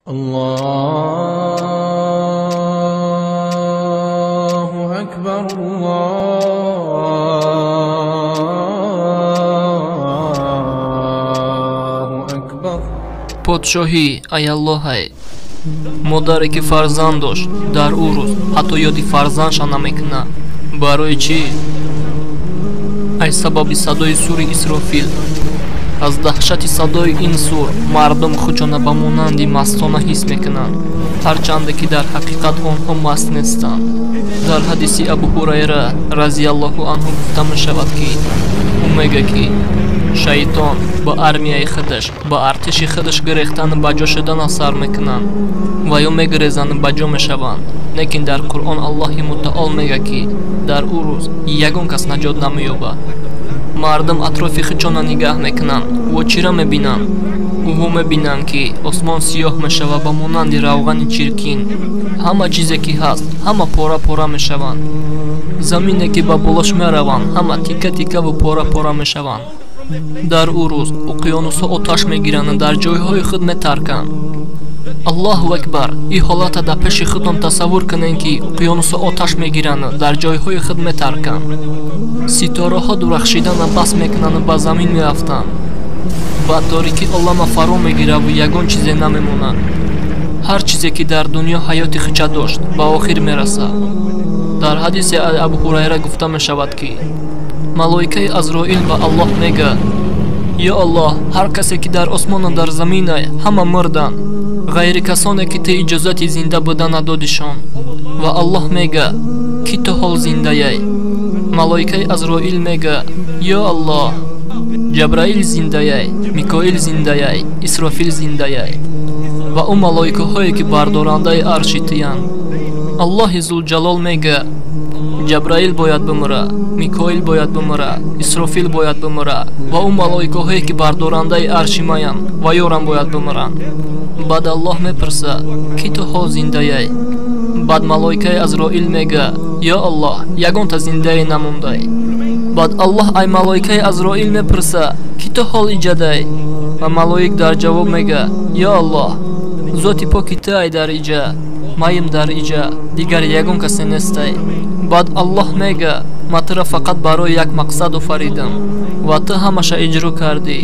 Аллоҳу акбар, Аллоҳу акбар. Подшоҳӣ ай Аллоҳай. Модаре ки фарзанд дошт, дар ӯ рӯз ҳатто ёди фарзандша намекунад. Барои чӣ? Ай сабаби садои сури Исрофил. Аз даҳшати садои ин сур мардум худшона ба монанди мастона ҳис мекунанд, ҳарчанде ки дар ҳақиқат онҳо маст нестанд. Дар ҳадиси Абу Ҳурайра разияллоҳу анҳу гуфта мешавад, ки ӯ мегӯяд, ки шайтон ба армияи худаш, ба артиши худаш гирехтану ба ҷо шудана сар мекунанд ва ё мегирезану ба ҷо мешаванд. Лекин дар Қуръон Аллоҳи мутаол мегӯяд, ки дар ӯ рӯз ягон кас наҷот намеёбад. Мардум атрофи худшона нигаҳ мекунанд ва чира мебинанд? Ӯҳо мебинанд, ки осмон сиёҳ мешавад ба монанди равғани чиркин. Ҳама чизе ки ҳаст, ҳама пора-пора мешаванд. Замине ки ба болош мераванд, ҳама тика-тикаву пора-пора мешаванд. Дар ӯ рӯз уқёнусҳо оташ мегиранд, дар ҷойҳои худ метарканд. Аллоҳу акбар! Ин ҳолата дар пеши худтон тасаввур кунед, ки уқёнусҳо оташ мегиранд, дар ҷойҳои худ метарканд. Ситораҳо дурахшидана бас мекунанд, ба замин меафтанд. Ба торикӣ олама фаро мегираву ягон чизе намемонад. Ҳар чизе ки дар дунё ҳаёти хича дошт, ба охир мерасад. Дар ҳадисе аз Абу Ҳурайра гуфта мешавад, ки малоикаи Азроил ба Аллоҳ мегӯяд: ё Аллоҳ, ҳар касе ки дар осмону дар заминай, ҳама мурданд, ғайри касоне ки ту иҷозати зинда буда надодишон. Ва Аллоҳ мегӯяд: ки ту ҳол зиндаяй? Малоикаи Азроил мегӯяд: ё Аллоҳ, Ҷабраил зиндаяй, Микоил зиндаяй, Исрофил зиндаяй ва ӯ малоикаҳое ки бардорандаи арши туянд. Аллоҳи Зулҷалол мегӯяд: Ҷабраил бояд бимира, Микоил бояд бимира, Исрофил бояд бимира ва ӯ малоикаҳое ки бардорандаи арши маянд ва ёрам бояд бимиранд. Баъд Аллоҳ мепурсад: ки ту ҳол зиндаяй? Баъд малоикаи Азроил мегӯяд: ё Аллоҳ, ягонта зиндае намондай. Баъд Аллоҳ ай малоикаи Азроил мепурсад: ки ту ҳол иҷадай? Ва малоик дар ҷавоб мегӯяд: ё Аллоҳ, зоти поки ту ай дар иҷа, маим дар иҷа, дигар ягон касе нестай. Баъд Аллоҳ мегӯяд: ма тура фақат барои як мақсад офаридам ва ту ҳамаша иҷро кардӣ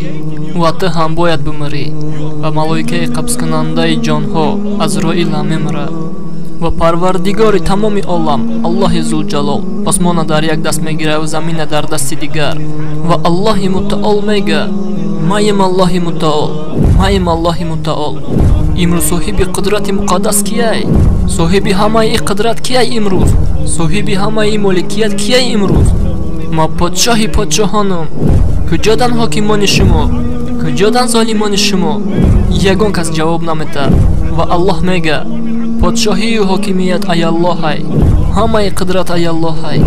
ва ту ҳам бояд бимирӣ. Ва малоикаи қабзкунандаи ҷонҳо Азроил ҳам мемирад. Ва Парвардигори тамоми олам Аллоҳи Зулҷалол осмона дар як даст мегирад ва замина дар дасти дигар. Ва Аллоҳи мутаол мегӯяд: маем Аллоҳи мутаол, маем Аллоҳи мутаол. Имрӯз соҳиби қудрати муқаддас кияй? Соҳиби ҳамаи ин қудрат кияй имрӯз? Соҳиби ҳамаи ин моликият кияй имрӯз? Ма подшоҳи подшоҳонам. Куҷодан ҳокимони шумо? Куҷодан золимони шумо? Ягон кас ҷавоб наметаҳад. Ва Аллоҳ мегӯяд: подшоҳию ҳокимият ай Аллоҳай, ҳамаи қудрат ай Аллоҳай,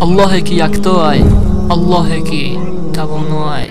Аллоҳе ки яктоай, Аллоҳе ки тавоноай.